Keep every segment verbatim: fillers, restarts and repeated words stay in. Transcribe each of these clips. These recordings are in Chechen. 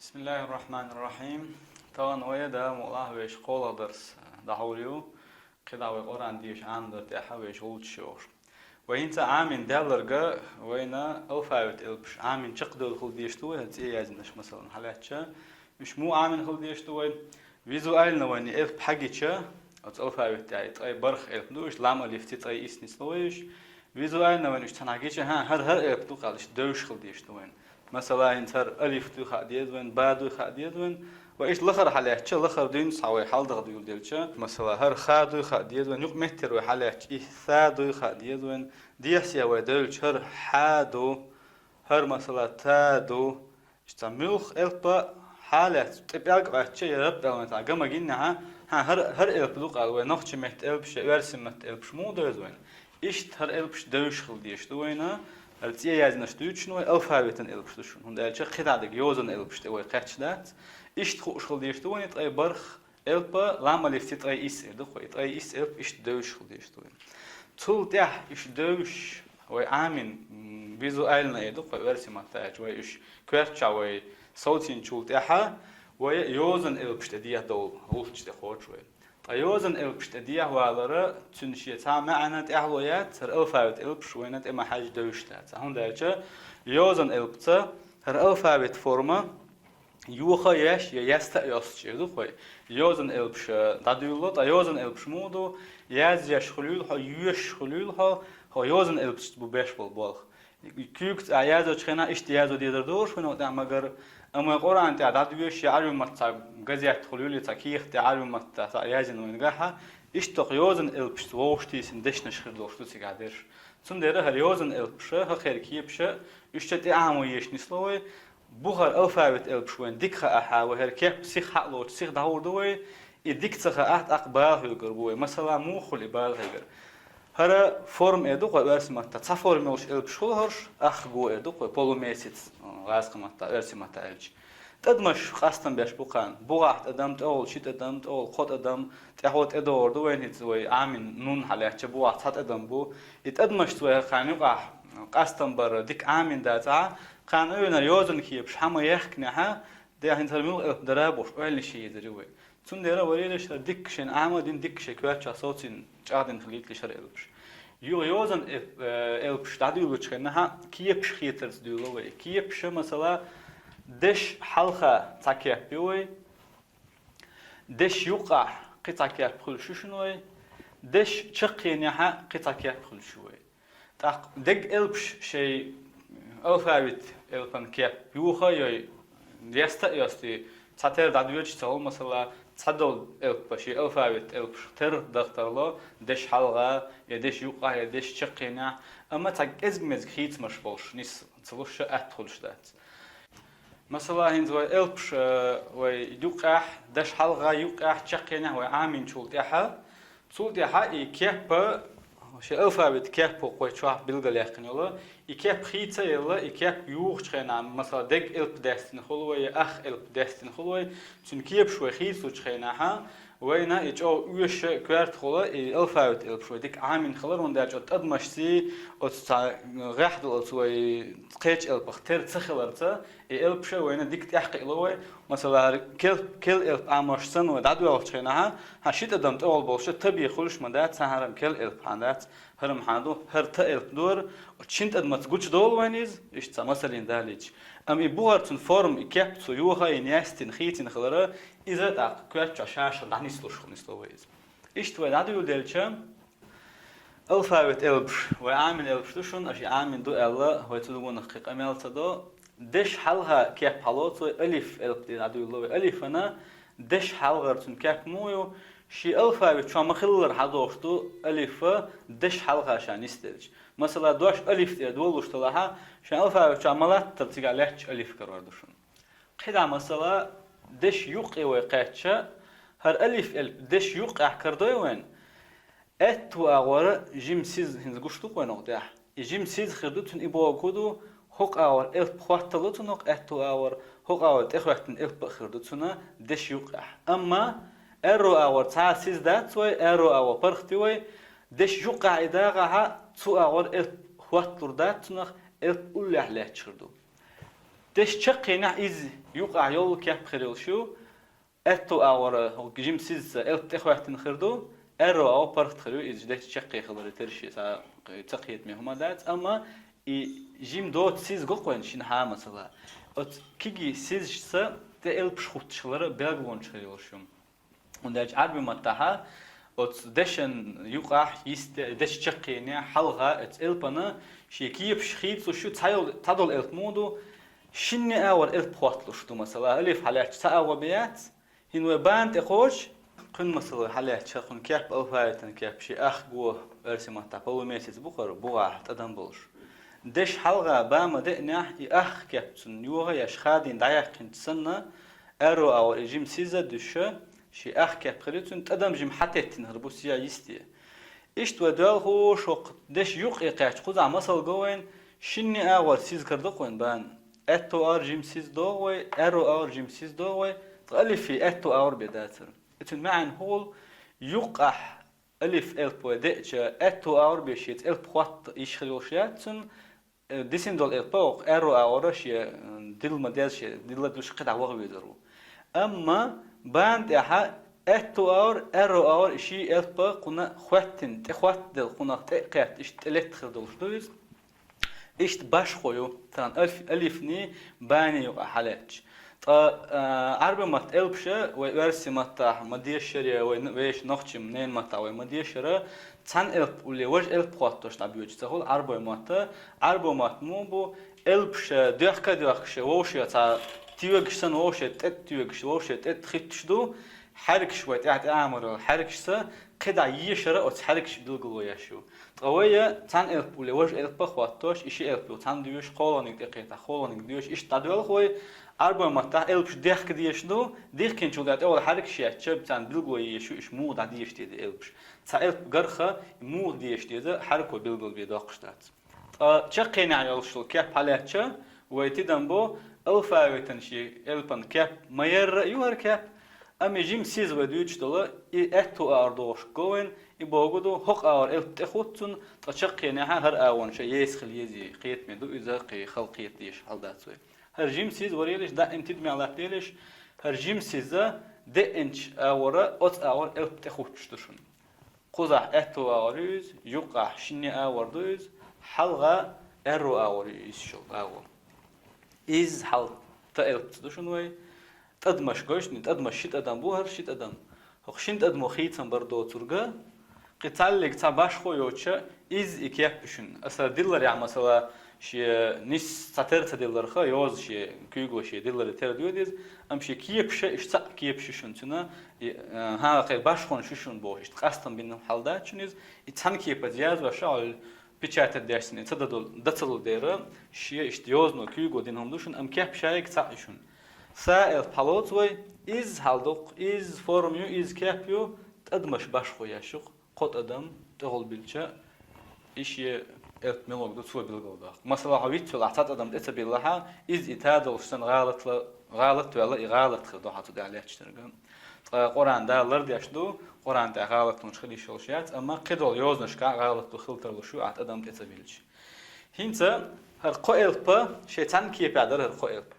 بسم الله الرحمن الرحيم. Тахана вай да мукъалахь вешан кхоалагӀа дарс дӀахьур ю. КхидӀа вай Къуръан деша Ӏамадар тӀехьа вешан гӀулчаш йохуш. Вай хӀинца Ӏамин даьлларга вайна алфавит элпаш Ӏамин чекхдевлла хила дезаш ду вай, хӀара цӀе яздинарш, масала, хьалаьцча. Уьш муха Ӏамин хила дезаш ду вай? Визуально вайна элп хьагича, оцу алфавит тӀехь и ткъе бархӀ элп ду, уьш лам, алиф, ци, ткъе исс нисло вай уьш. Визуально вайна уьш цхьанхьа гича, хӀан, хӀара, хӀара элп ду кхалла, иштта девзаш хила дезаш ду вайна. Масала, хӀинца хӀара алиф дуй хаа деза вайна, ба дуй хаа деза вайна. Вай иштта лахара хьалаьцча, лахара дуьйна схьа вай хьалдагӀа дуьйла делча, масала, хӀара ха дуй хаа деза вайна, юкъаметтера вай хьалаьцча, и са дуй хаа деза вайна, дехьа-сехьа вай девлча, хӀара хьа ду, хӀара, масала, та ду, иштта муьлхха элп хьалаьцча, тӀе пӀелг Ӏоьттича, я раб пӀелг вайна цхьа ган ма гиннехь, хӀан, хӀара, хӀара элп ду кхалла, вай нохчийн меттан элпаш я оьрсийн меттан элпаш муха девза вайна? Иштта хӀара элпаш девзаш хила дезаш ду вайна, хӀара цӀе яздинарш дуьйцу шуна вай, алфавитан элпаш ду шуна, хӀунда аьлча кхидӀа дерг йозан элпаш тӀе вай кхаьчна дац. Иштта хууш хила дезаш ду вайна ткъе бархӀ элп, лам, алиф, ци, ткъе исс эр ду-кх вай, и ткъе исс элп иштта девзаш хила дезаш ду вайна. Цул тӀаьхьа уьш девзаш вай Ӏамин, м, визуально эр ду-кх вай оьрсийн маттахь аьлча, вай уьш коьртачохь вай совцийначул тӀаьхьа вай йозан элпаш тӀе дехьа довла гӀулч тӀе кхочу вай. Ткъа йозан элпаш тӀе дехьа валар, цуьнан шен цхьа а маьӀна тӀехьало яц, хӀара алфавит элпаш вайна тӀе ма хьаьжжа девзаш дац. ХӀунда аьлча йозан элпаца хӀара алфавит форма йоха а еш, я яста а йоссуш эр ду-кх вай. Йозан элпаш дӀадуьйлало, ткъа йозан элпаш муха ду? Язъеш хуьлийла хьо, йоьшуш хуьлийла хьо, хьо йозан элпашца бу беш болу болх. Куьйгаца а яздечу хенахь иштта язо дезар долуш вайна тӀехь, магар, амма Къуръан тӀехь дӀадоьшуш я Ӏарбийн маттахь газет хуьлийла, я цхьа кехат тӀехь Ӏарбийн маттахь цхьаъ яздина вайна гахь, иштта-кх йозан элпашца вовшахтийсина дешнаш хир долуш ду цигахь дерш. Цундела хӀара йозан элпаш, хӀокхеран кепаш, уьш ча тӀе Ӏамо езаш нисло вай, бу хӀара алфавит элпаш вайна дика хаахь, вай хӀара кеп сиха хьалоцуш сиха дӀахьур ду вай, и дика ца хаахь, тӀаккха бала хьоьгур бу вай. Масала, муха хуьлу и бала хьоьгур? ХӀара форма эр ду-кх вай оьрсийн маттахь, цхьа форма йолуш элпаш хуьлу хӀорш, ах го эр ду-кх вай, полумесяц, гӀазкхийн маттахь, оьрсийн маттахь аьлча. ТӀадамаш къастам беш бу кхарна. БугӀахь тӀадам, тӀехула ши тӀадам, тӀехула кхо тӀадам, тӀехула тӀедогӀур ду вайна хӀинца вай Ӏамин нун хьалаьцча, бугӀахь цхьа тӀадам бу. И тӀадамашца вай хӀара кхарна юкъахь къастам бар дика Ӏамин дацахь, кхарна уьйнара йозанан кепаш хьа ма яхкинехь, де хӀинца хӀара муьлха элп дара бохуш, ойланаш е езар ю вай. Цундела варийлаш хӀара дикка шайна Ӏама а дина, дикка шайн коьртачохь совцийна чӀагӀдина хилийталаш хӀара элпаш. Юха йозан элп-, э, элпаш дӀадуьйлучу хенахь кепаш хетарца дуьйлало вай. Кепаш, масала, дешан хьалха цхьа кеп ю вай, дешан юккъехь кхин цхьа кеп хуьлуш ю шуна вай, дешан чаккхенехь кхин цхьа кеп хуьлуш ю вай. ТӀаккха дерриг элпаш шайн алфавит элпан кеп йоха а йой, яста а йости, цхьатерра дӀадоьдуш ца хуьлу, масала, цхьадолу элп шен алфавит элпашах терра даха тарло, дешан хьалха, я дешан юккъехь, я дешан чаккхенехь, амма цхьа кӀезиг-мезиг хийцамаш болуш нис ца луш, ша атта хуьлуш дац. Масала, хӀинца вай элпаш, э, вай юккъехь, дешан хьалха, юккъехь, чаккхенехь вай Ӏаминчул тӀаьхьа, цул тӀаьхьа и кеп, шен алфавит кеп ву кху вай чохь билгалъяьккхина йолу, и кеп хийца а елла, и кеп юхучу хенахь, масала, дерриг элп даьстина хуьлу вай, я ах элп даьстина хуьлу вай, цуьнан кепаш вай хийцалучу хенахь, вайна и чӀогӀа оьшуш коьрта хуьлу, и алфавит элпаш вай дика Ӏамийна хилар, хӀунда аьлча оцу тӀадамашций, оцу цхьа гӀехь долу оцу вай кхечу элпах тера ца хиларца, и элпаш вайна дика тӀаьхьакхиало вай. Масала, хӀара кел, кел элп Ӏамош санна вай дӀадоьлхучу хенахь, хьан ши тӀадам тӀехула болуш ша табе хуьлуш ма дац, цхьа хӀара-м кел элп хьан дац, хӀара-м хьан ду, хӀара та элп ду хӀара, оцу шина тӀадамца гучудолу вайна иза, иштта цхьа масаллин далийча. Амма и бу хӀара цуьнан форма, и кеп цо йоха а йина, яьстина, хийцина хилар, иза тӀаккха коьртачохь ша-ша дӀанислуш хуьлу, нисло вай иза. Иштта вай дӀадуьйладелча, алфавит элпаш, вай Ӏамийна элпаш ду шуна, аша и Ӏамийна ду аьлла, вай цу дуьненах кхин къамел ца до. Дешан хьалха кеп хьалоцу вай, алиф элп тӀе дӀадуьйлало вай. Алифана дешан хьалхара цуьнан кеп муха ю? Шен алфавит чохь ма-хиллара хьадогӀуш ду алиф дешан хьалха ша нисделча. Масала, дош алиф тӀера долалуш делахь, шен алфавит чохь ма-латтара цигахь лаьтташ алиф карор ду шуна. КхидӀа масала, дешан юккъе вай кхаьчча, хӀара алиф элп дешан юккъехь карадой вайна, аьтту агӀор жима сиз хӀинца гуш ду-кх вайна хӀокху тӀехь. И жима сиз хир ду, цуьнан и бохург хӀун ду, хӀокху агӀор элп хоттал ду цунах, аьтту агӀор, хӀокху агӀор тӀехӀоьттина элп а хир ду цуьнан дешан юккъехь. Амма аьрру агӀор цхьа а сиз дац вай, аьрру агӀор паргӀат ю вай, дешан юккъехь и дагӀахь, цу агӀор элп хотталур дац цунах, элп уллехь лаьтташ хир ду. Дешчаккхенехь иза юкъахь йолу кеп хир йолуш ю, аьтту агӀора хӀокху жима сизца элп тӀехӀоьттина хир ду, аьрру агӀо паргӀат хир ю, иза дешчаккхе хиларе терра шен ца, ца кхетаме хӀума дац, амма и жима доцу сиз го-кх вайн шина хьа, масала. Оцу кегий сизашца тӀе элпаш хӀуттуш хилар билгалонаш хир йолуш ю. ХӀунда аьлча Ӏарбийн маттахьа оцу дешан юкъахь йисте, дешчаккхенехь хьалха оцу элпана шен кепаш хийцалуш ю, цхьайолу, цхьадолу элп муха ду, шинне агӀор элп хӀотталуш ду, масала, алиф хьалаьцча цхьа агӀо бен яц, хӀинца вай бана тӀе кхочу, кхуьнан, масала, вай хьалаьцча, кхуьнан кеп алфавитан кеп, шен ах го, оьрсийн маттахь полумесяц бу хӀара, бугӀахь тӀадам болуш. Деш хьалха бан ма деънехь, и ах кеп цунна йогӀу еш хадийна дӀаяьккхинчу санна, аьрру агӀор и жима сиз а дуьсуш, шен ах кеп хир ю, цуьнан тӀадам жима хьатеттина хир бу сиз а йисте. Иштта вай доьлхуш хӀокху дешан юккъе кхаьчча кхузахь масал го вайн, шинне агӀор сиз карадо-кх вайн бана. Аьтту агӀор жима сиз догӀу вай, аьрру агӀор жима сиз догӀу вай, ткъа алифе аьтту агӀор бен дацара. И цуьнан маьӀна хӀун хуьлу? Юккъахь алиф элп вай деъча, аьтту агӀор бен шеца элп хӀотта йиш хир йолуш яц цуьнан, э, дисина долу элп а хӀокху аьрру агӀора шен, э, дилла ма-дезза, шен дилла а дуьсуш кхидӀа ваха везар ву. Амма бана тӀехьа аьтту агӀор, аьрру агӀор и ши элп а кхунна хӀоьттина, тӀе хӀоттаделла кхунах тӀе а кхетта, иштта тӀе летта хир долуш ду иза. Иштта башхо ю, тахана алиф-, алифний баний юкъахь хьалаьцча. Ткъа, а, Ӏарбийн маттан элпаш вай оьрсийн маттахь ма дешара, вай н-, вешан нохчийн ненан маттахь вай ма дешара, цхьана элп улле важа элп хӀоттош дӀабоьдуш ца хуьлу Ӏарбойн мотт. Ӏарбойн мотт муха бу, элпаш доьхка а доьхкуш, вовшех цхьа тоьгуш санна, вовшех тӀе а тоьгуш, вовшех тӀе а хӀитташ ду, хьаьркаш вай тӀаьхьа тӀеӀамор йолу хьаьркашца, кхидӀа ешар а оцу хьаьркаша билгало еш ю. Ткъа вай цхьана элп улле важа элп а хӀоттош, и ши элп ю цхьаьна доьшуш, кхоалгӀаниг тӀе кхетахь, кхоалгӀаниг доьшуш, иштта дӀадоьлху вай. Ӏарбойн маттахь элпаш дехка дезаш ду, дихкинчул тӀаьхьа тӀехула хьаьркаш етташ, царна билгало еш ю, уьш муха дӀадеша деза элпаш. Цхьа элп гарх муха деша деза, хьаьрко билгалбен доккхуш дац. Ткъа чаккхенехь йолуш йолу кеп хьалаьцча, вай тидам бо, алфавитан шен элпан кеп ма-ярра а ю хӀара кеп, амма и жима сиз вай дуьйцуш долу, и аьтту агӀор догӀуш го вайн, и богу ду, хӀокху агӀор элп тӀе хӀутту цунна, ткъа чаккхенехьа хӀара агӀонаш еса хила еза, кхетаме ду иза, кхин хала кхета дезаш хьал дац вай. ХӀара жима сиз варийлаш, даим тидамехь латтаделаш, хӀара жима сиз деъинчу агӀора оцу агӀор элп тӀе хӀуттуш ду шуна. Кхузахь аьтту агӀор ю иза, юккъахь шинне агӀор ду иза, хьалха аьрру агӀор ю иза шел агӀо. Иза хьал та элпца ду шуна вай. ТӀадамаш гой шуна, тӀадамаш ши тӀадам бу хӀара, ши тӀадам. ХӀокху шина тӀадамо хийцам бар доцург, кхин цхьаллиг цхьа башхо йоцуш, иза и кеп ю шуна. Аса дилларехь, масала, шен нис цхьатерра ца дилларх, йоза шен куьйгало шен дилларе тера доьду иза, амма шен кепаш, иштта цхьаъ кепаш ю шуна цуьнан, и, а, хӀан, кхин башхонаш ю шуна бохуш, иштта къастам бина хьал дац шуна иза, и цхьана кепаца язъеш, а, печатать деш санна, и ца дадо-, дан ца лур дера, шен иштта йозано куьйго дина хӀума ду шуна, амма кеп шайга цхьаъ ю шуна. Са элп хьалоцу вай, иза хьал дукха, иза форма ю, иза кеп ю, тӀадамаш башхо еш ю-кх. Кхо тӀадам тӀехула билча, и шен элп мелог ду, цо билгалдоккху. Масала, хьо вицвелахь, цхьа тӀадам тӀе ца биллахьа, иза и та долуш санна гӀалатла-, гӀалат ваьлла, и гӀалат хир ду хьан цу тӀехь лаьтташ дерг. Ткъа Къуръан Дала лардеш ду, Къуръан тӀехь гӀалат лунаш хила йиш йолуш яц, амма кхидолу йозанашкахь гӀалат ду хила тарлуш ю, ахь тӀадам тӀе ца биллича. ХӀинца хӀара кхо элп, шайн цхьана кепехь дара хӀара кхо элп.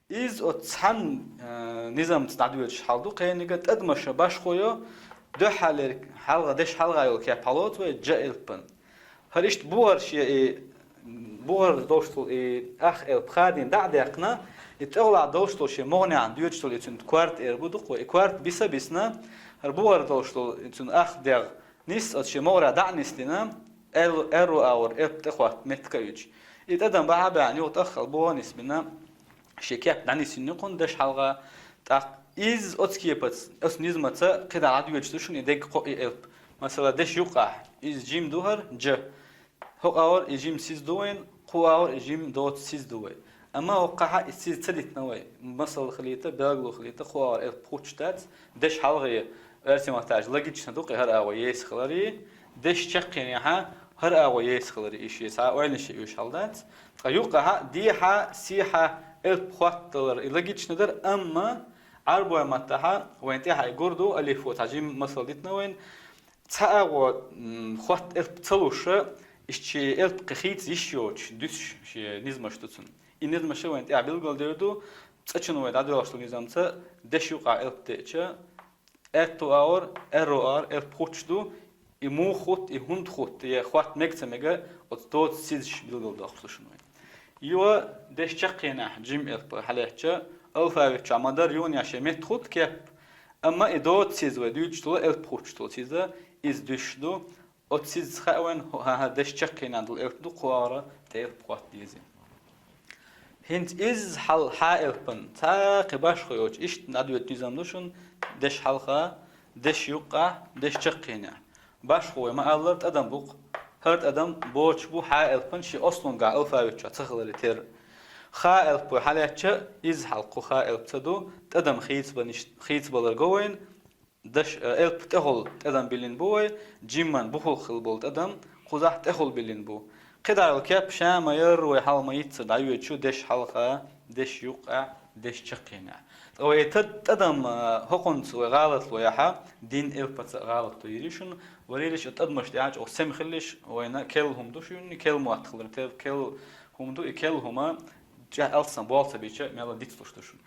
Иза оцу цхьана, э, низамца дӀадоьдуш хьал ду, кхениг а тӀадамаша башхо йо, дуьххьаллера хьалха, дешан хьалха йолу кеп хьалоцу вай, джа элпан. ХӀара иштта бухара шен и, бухара долуш долу и ах элп хадийна дӀа а даьккхина, и тӀехула долуш долу шен могӀанехь доьдуш долу и цуьнан корта эр бу дукха вай, и корта биса а бисна, хӀара бухара долуш долу и цуьнан ах дегӀ нис, оцу шен могӀарехь дӀа а нисдина, аьл-, аьрру агӀор элп тӀе хӀотта меттиг а юьтуш. И тӀадам бахьа а баьхьна, юха тӀаккха бухара нисбина, шен кеп дӀанисйина ю кхунна дешан хьалха, тӀаккха иза оцу кепаца, оцу низамаца кхидӀа дӀадоьдуш ду шуна и дерриг кхо и элп. Масала, дешан юккъехь иза жима ду хӀара, джа. ХӀокху агӀор и жима сиз ду вайн, кху агӀор и жима доцу сиз ду вай. Амма хӀокхахьа и сиз ца дитина вай. Масал хилийта, билгало хилийта, кху агӀор элп хӀуттуш дац, дешан хьалхе, оьрсийн маттахь аьлча, логично ду-кх и хӀара агӀо еса хиларе, дешан чаккхенехьа хӀара агӀо еса хиларе, и шен цхьа ойланаш а оьшуш хьал дац. Ткъа юккъехьа, дехьа, сехьа элп хӀоттадалар и логично дара, амма Ӏарбойн маттахьа вайн тӀехьа и гур ду, алифо цхьа жима масал дитина вайн, цхьа агӀо, м, хӀотта элп ца луш, иштта шен элп кхин хийца йиш йоцуш, дуьсуш шен низамаш ду цуьнан. И низамаш вайна тӀехь билгалдийр ду, цӀа чу вай дӀадоьлхуш долу низамца дешан юкъахь элп деъча, аьтту агӀор, аьрру агӀор элп хуттуш ду, и муха хутт, и хӀунда хутт, я хатта мега ца мега, оцу доцу сизаш билгалдоккхуш ду шуна вай. Юха дешан чаккхенехь жима элп хьалаьцча, алфавит чохь ма-дарра юха а шен метта хутт кеп, амма и доцу сиз вай дуьйцуш долу элп хуттуш долу сиз, иза дуьсуш ду, оцу сизца хаьа вайна, хӀу-, хӀан-хӀа, дешан чаккхенехь долу элп ду, кху агӀор тӀе элп хатта деза. ХӀинца изза хьал хьа элпан цхьа кхин башхо йоцуш, иштта дӀадоьду низам ду шуна, дешан хьалха, дешан юккъехь, дешан чаккхенехь. Башхо вай ма-аллара, тӀадам бу-кх. ХӀара тӀадам боцуш бу хьа элпан шен ослунгахь алфавит чохь ца хиларе терра. Ха элп вай хьалаьцча, изза хьал кху ха элпца ду, тӀадам хийцабаниш-, хийцабалар го вайна, даш-, э, элп тӀехула тӀадам биллина бу вай, жимман бухахула хила болу тӀадам кхузахь тӀехула биллина бу. КхидӀа йолу кеп ша ма-ярра вай хьал ма-йиццара дӀайоьду шу дешан хьалха, дешан юккъехь, дешан чаккхенехь. Ткъа вай тӀа-, тӀадам, э, хӀокхунца вай гӀалатло яхь, дин элпаца а гӀалатло йийр ю шуна, варийлаш а тӀадамаш тӀехь чӀогӀа сема хилалаш, вайна керла хӀума ду шуна, керла мотт хилар тера керла хӀума ду, и керла хӀума чӀогӀа алсам болх ца бича мелла дицлуш ду шуна.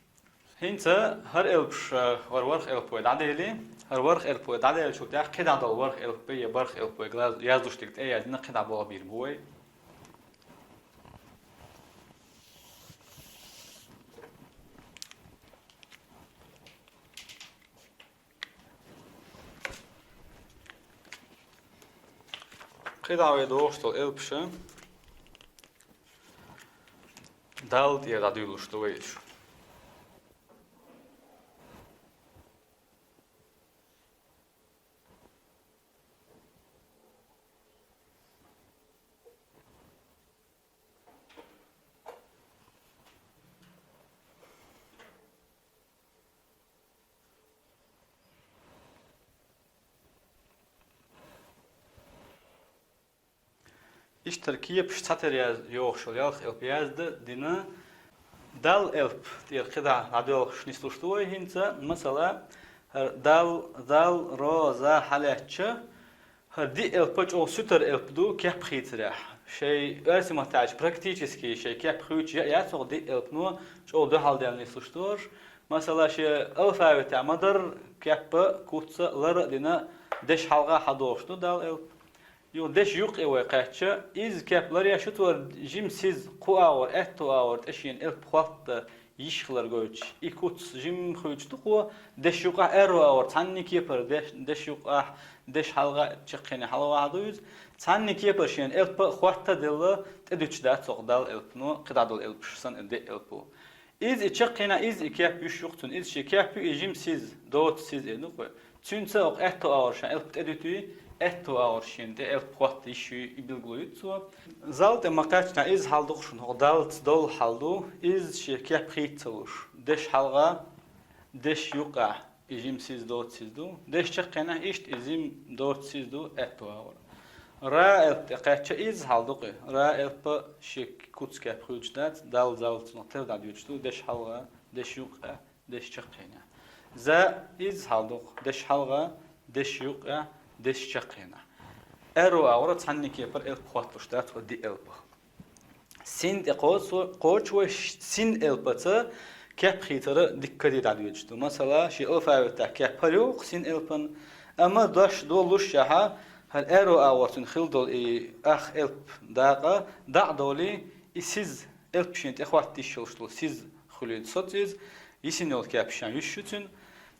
ХӀинца хӀара элпаш, э, хӀара ворхӀ элп вай дӀадели, хӀара ворхӀ элп вай дӀаделлачул тӀаьхьа кхидӀа долу ворхӀ элп я бархӀ элп вай гла-, яздеш дерг тӀе а яздина, кхидӀа болх бийр бу вай. КхидӀа вай дохуш долу элпаш. Дал тӀера дӀадуьйлуш ду вай уьш. Иштта кепаш цхьатера яз-, йохуш йолу ялх элп язда дина. Дал элп тӀера кхидӀа дӀадоьлхуш нислуш ду вай хӀинца. Масала, хӀара дал, зал, ро, за хьалаьцча, хӀара диъ элп чӀогӀа сутара элп ду кеп хийцарехь. Шайн оьрсийн маттахь аьлча практически шайн кеп хуьйцуш яц хӀокху диъ элпано, чӀогӀа дуьхьалдаьлла нислуш ду уьш. Масала, шен алфавитехь ма-дарра кеп а, куц а, лар а дина, дешан хьалха хьадохуш ду дал элп. Юха дешан юккъе вай кхаьчча, изза кеп ларъеш ю цо, жима сиз кху агӀор, аьтту агӀор тӀе шена элп хатта йиш хилар гойтуш. И куц жимма хуьйцуш ду кхо, дешан юккъехь аьрру агӀор цхьанна кепара деш-, дешан юккъехь, дешан хьалха, чаккхенехь хьалха ду иза. Цхьанна кепара шена элп а хатта а делла, тӀедуьтуш дац хӀокху дал элпано, кхидӀа долу элпаш санна, диъ элп ву. Иза и чаккхенехь, иза и кеп юьсуш ю-кх цунна. Иза шен кеп ю, и жима сиз, доцу сиз эр ду-кх вай. Цуьнца хӀокху аьтту агӀор шен элп тӀедуьтуй, аьтту агӀор шена тӀе элп хатта йиш юй, и билгало юьту цо. Зал тӀе ма-кхаьччинехь, изза хьал ду-кх шуна, хӀокху далца долу хьал ду, изза шен кеп хийца ца луш. Дешан хьалха, дешан юккъехь. И жима сиз, доцу сиз ду. Дешан чаккхенехь иштта и жима, доцу сиз ду аьтту агӀор. Ра элп тӀе кхаьчча, изза хьал ду-кх и. Ра элп а шен куц кеп хуьйцуш дац, дал, зал цунах тера дӀадоьдуш ду, дешан хьалха, дешан юккъехь, дешан чаккхенехь. За изза хьал ду-кх, дешан хьалха, дешан юккъехь, дешан чаккхенехь. Аьрру агӀор цхьанна кепара элп хотталуш дац хӀокху диъ элпах. Син тӀе кхочу-, кхочуш вай, ш-, син элпаца кеп хийцар дикка дӀадоьдуш ду. Масала, шен алфавитехь кеп хӀара ю-кх син элпан, амма дош долалушшехь, хӀара аьрру агӀор цуьнан хилла долу и ах элп дакъа дӀа а долий, и сиз элп шена тӀе хатта йиш йолуш долу сиз хуьлуьйту соцу иза, йисина йолу кеп шен юьсуш ю цуьнан.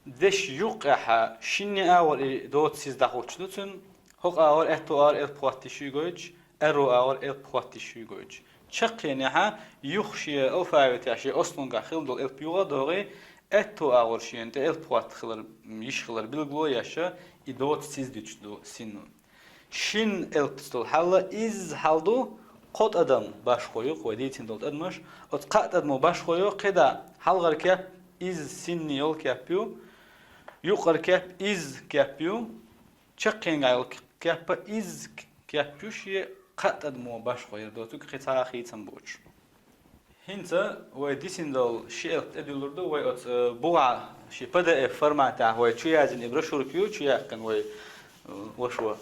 Дешан юккъехь шинне агӀор и доцу сиз дӀахуттуш ду цуьнан. ХӀокху агӀор, аьтту агӀор элп хатта йиш юй гойтуш, аьрру агӀор элп хатта йиш юй гойтуш. Чаккхенехь юха шен алфавитехь, шен ослунгахь хилла долу элп юха а догӀий, аьтту агӀор шена тӀе элп хатта хилар, йиш хилар билгало а еш, и доцу сиз дуьтуш ду синан. Шин элпаца долу хьал изза хьал ду, кхо тӀадам башхо ю-кх вай дийцина долу тӀадамаш. Оцу кхаа тӀадамо башхо йо, кхидӀа хьалхара кеп изза синан йолу кеп ю, юккъера кеп изза кеп ю, чаккхенгахь йолу кеп а изза кеп ю, шен кхаа тӀадамо башхо яр доцург кхин цхьа а хийцам боцуш. ХӀинца вай дисина долу ши элп тӀедуьллур ду, вай оцу, э, бухахь ши П Д Ф форматехь вай чу яздина и брошюрка ю, чу яьккхина вай, э, вашо.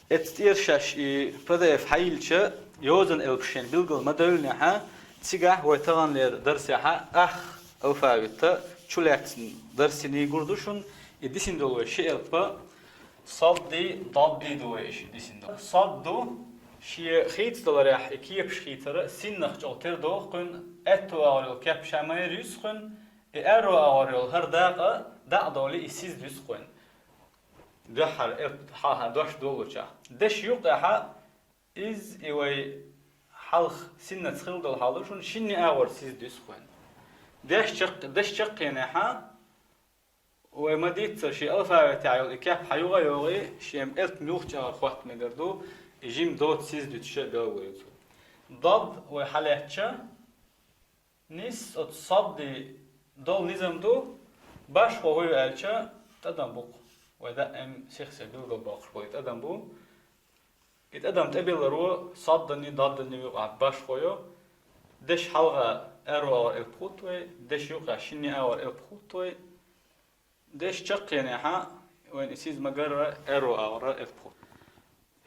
Эцу тӀера шаьш и П Д Ф хьайиллича, йозанан элпаш шена билгал ма девллинехь, Цигахь вай таханлера дарсехьа ах алфавита чулаьцна дарсий гур ду шуна, и дисина долу вай ши элп садди, дадди ду вай иша дисина долу. Садду шен хийцадаларехь и кепаш хийцар синнах чӀогӀа тера догӀу кхуьнан, аьтту агӀор йолу кеп ша ма-ярра юьсу кхуьнан, и аьрру агӀор йолу хӀара дакъа дӀа а долий и сиз дуьсу кхуьнан. Дуьххьара элп хьалха дош доллучохь. Дешан юккъехьа иза и вай хьалха синнаца хилла долу хьал ду шуна, шинне агӀор сиз дуьсу кхуьнан. Деш чакх-, дешан чаккхенехьа вай ма-дийццара шен алфавитехь йолу и кеп хьан юха а йогӀий, шен элп муьлххачу агӀор хӀотта мегар ду, и жима доцу сиз дуьтуш а белгалйо цо. Дад вай хьалаьцча, нис оцу садди долу низам ду, башхо хӀун ю аьлча, тӀадам бу-кх. Вай даим сих-сиха билгалбоккхуш болу и тӀадам бу. И тӀадам тӀебилларо садданний, дадданний юкъахь башхо йо. Дешан хьалха аьрру агӀор элп хӀутту вай, дешан юккъехь шинне агӀор элп хӀутту вай. Дешан чаккхенехьа вайна и сиз ма-гарра аьрру агӀор элп хӀутту.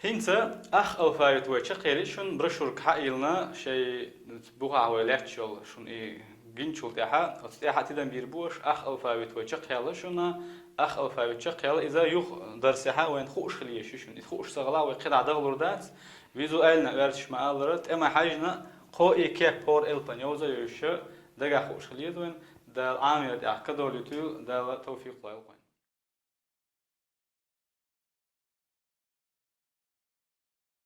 ХӀинца ах алфавит вай чекхъели шуна брошюрка хьаийна, шайн бухахь вай лаьтташ йолу шуна и гиначул тӀаьхьа, оцу тӀаьхьа тидам бийр бу аша, ах алфавит вай чекхъяьлла шуна, ах алфавит чекхъяьлла, иза юха дарсехьа вайна хууш хила еза шуна. Иза хууш ца хилахь, вай кхидӀа дахалур дац, визуально оьрсаша ма-аллара, тӀе ма-хьаьжжина, кхо и кеп хӀора элпана йовза а йовзуш, дагахь хууш хила еза вайна, Дала Ӏамийна тӀехь кадолуьйтийла, Дала тавфикъ лойла вайна.